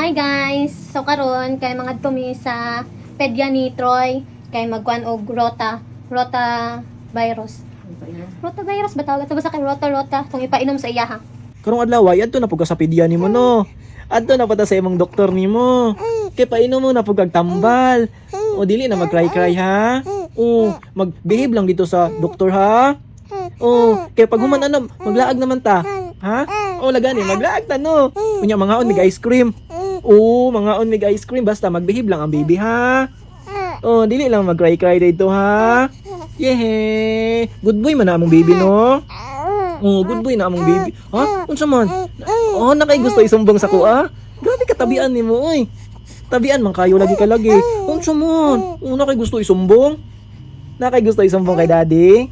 Hi guys! So karon kay mga mi sa pedya ni Troy kay magkuan og rota, rota virus. Rota virus ba tawag ato, basta kay rota rota kung ipainom sa iya ha. Karong adlaw ay adto na pud ka sa pedya nimo, no. Adto na pa ta sa imong doktor nimo. Kay painom mo na pud kag tambal. O dili na mag-cry-cry ha. O mag-behave lang dito sa doktor ha. O kay pag human ano, maglaag naman ta. Ha? O lagani maglaag ta, no. Unya mangaon mig ice cream. O mangaon mig ice cream, basta mag-behave lang ang baby ha. O dili lang mag-cry-cry dito ha. Yehey! Good boy man na among baby, no. Oh, good boy na among baby. Ha? Unsa man? Oh, nakay gusto isumbong sa kuha. Grabe ka tabian nimo oy. Tabian man kayo lagi ka lagi. Unsa man? Oh, nakay gusto isumbong. Nakay gusto isumbong kay daddy.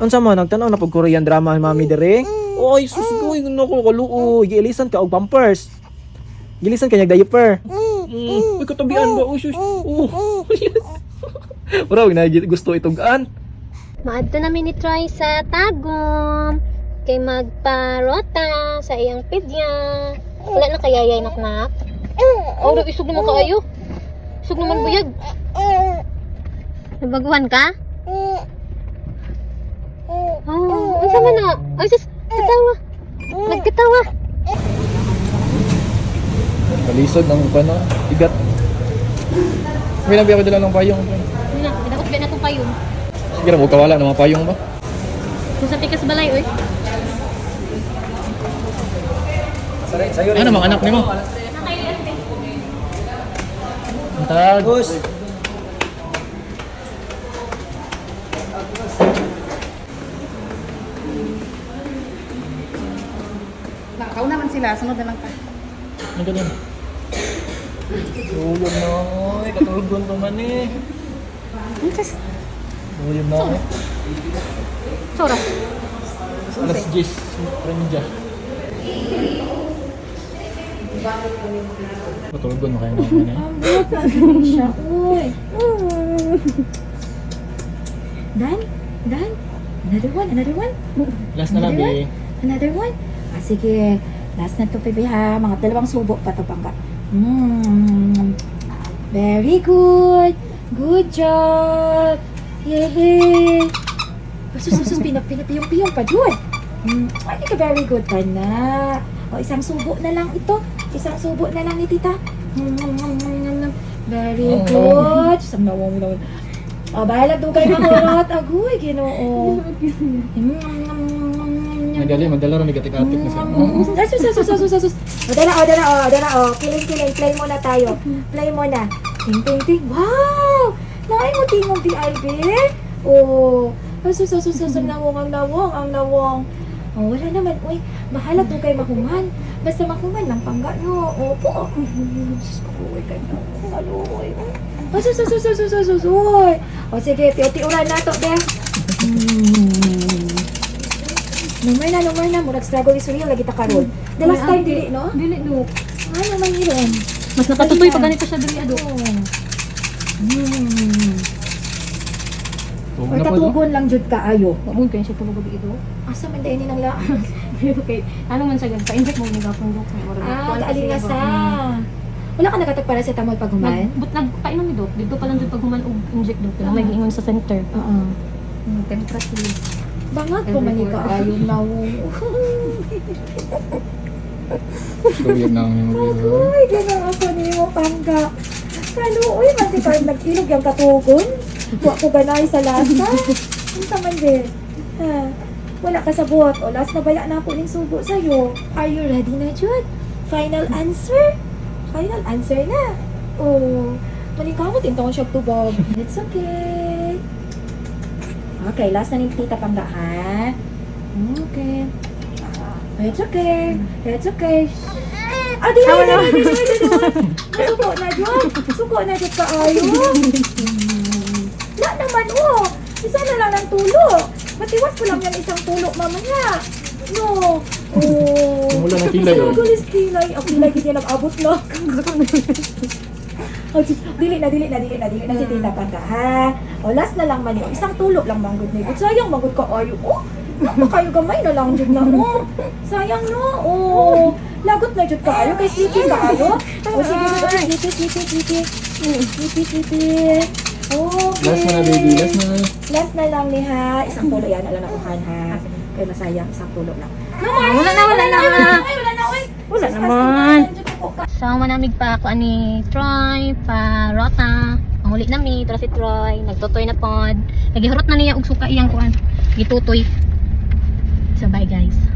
Unsa man, nagtan-aw na pag Korean drama ang mami dire? Oy, sus ko, nako kaluoy. Giilisan ka og pampers. Gilisan ka niyag diaper. Uy, katabian ba? Uy, sus. Oh, yes. Bro, na gusto itugan. Maadto namin ni Troy sa Tagum kay magparota sa iyang pedya. Wala na kayayay naknak. Oh, isog naman kaayo. Isog naman buyag. Nabaguhan ka? Oh, unsa man na? Ay sus, katawa. Nagkatawa. Kalisod ng pano, igat. May nabi ako dala ng payong. Na, pinakot ba na itong payong? Sige ra mo kawala ng mga payong ba? Kung sa tikas balay, oy. Ano mga anak nimo? Tag. Nakaw naman sila, sunod na lang ta. Ano ganun? Tulog na oy, katulog pa man eh. Tulog na ako. Sora. Alas 10:30. Matulog na kayo naman eh. Siya, uy. Done? Done? Another one? Another one? Last na lang, be. Another one? Ah, sige. Last na to, bebe, ha. Mga dalawang subo pa to, pangga. Very good. Good job. Yehey. Sus, sus, sus, pinapiyong-piyong pa, Jud. Ay, ka very good ka na. O, isang subo na lang ito. Isang subo na lang ni tita. Very Oh. good. Isang nawang nawang. O, bahala dugay mga Agoy, ginoo. Nagali, magdala rin negatik-atik na siya. Ay, sus, sus, sus, sus, sus. O, dala, o, dala, o, dala, o. Kiling, kiling. Play muna tayo. Play muna. Ting, ting, ting. Wow! Naay mo tingong PIB? Oh. Ay, sus, sus, sus, sus. Ang nawong, ang nawong, ang nawong. Oh, wala naman. Uy, bahala to kay mahuman. Basta mahuman lang pangga, no. Opo. Diyos ko, uy, kay nawong. Kaluoy. Oh, sus, sus, sus, sus, sus, sus, uy. O, sige, tiyo-tiuran na to, be. Number na, number na. Murag struggle is real. Lagi ta karon. The last time, dili, no? Dili no. Ano man yun? Mas nakatutoy pag ganito siya dili ado. Tulog Or na po, no? katugon lang jud kaayo. Wa mo kayo siya tulog gabi ito. Asa man dahil nilang la. Pero kay ano man siya gan pa-inject mo ni gapon dok. Ah, kaalinga sa. Wala ka nakatag paracetamol pag human? Nag, but nagpainom ni dok. Dito pa lang jud pag human og inject dok. Pero may giingon sa center. Oo. Temperature. Bangag po man ni kaayo nawong. Tulog na ang nimo. Uy, ganang ako nimo pangga. Kaluoy man di ka nag-ilog yung katugon. Wa ko ganay sa lasa. Unsa man di? Ha? Wala ka sabot. O last na baya na ako ning subo sa'yo. Are you ready na, Jud? Final answer? Final answer na. Oh, maning kamot intong siya tubog. It's okay. Okay, last na ning tita pangga, ha? Okay. It's okay. It's okay. Ah, dili, dili, dili, dili, dili. Suko na, Jud. Suko na, Jud, kaayo. La naman, oh. Isa na lang ang tulo. Matiwas ko lang yan isang tulo mamaya. No. Oh. Wala ng kilay, oh. Struggle is kilay. Ang kilay, hindi niya abot na. Oh, sus, dili na, dili na, dili na, dili na si Tita Pangga, ha? O, last na lang man yun. Isang tulo lang manggod ni. Sayang manggod ka ayo. Oh, napa kayo gamay na lang jud na mo. Sayang no. Oh, Lagot na jud kaayo kay sleepy kaayo. O sige, sige, sleepy, sleepy, sleepy. Sleepy, sleepy. Okay. Last na na, baby. Last na. Last na lang ni ha. Isang tulo yan. Alam na kuhan ha. Kay masayang isang tulo lang. No more. Wala na, wala na. Ay, wala na, oy. Wala naman. So, manamig pa ako ani Troy, pa Rota. Ang huli nami, tara si Troy, nagtutoy na pod. Nagihurot na niya og suka iyang kuan. Gitutoy. So, bye guys.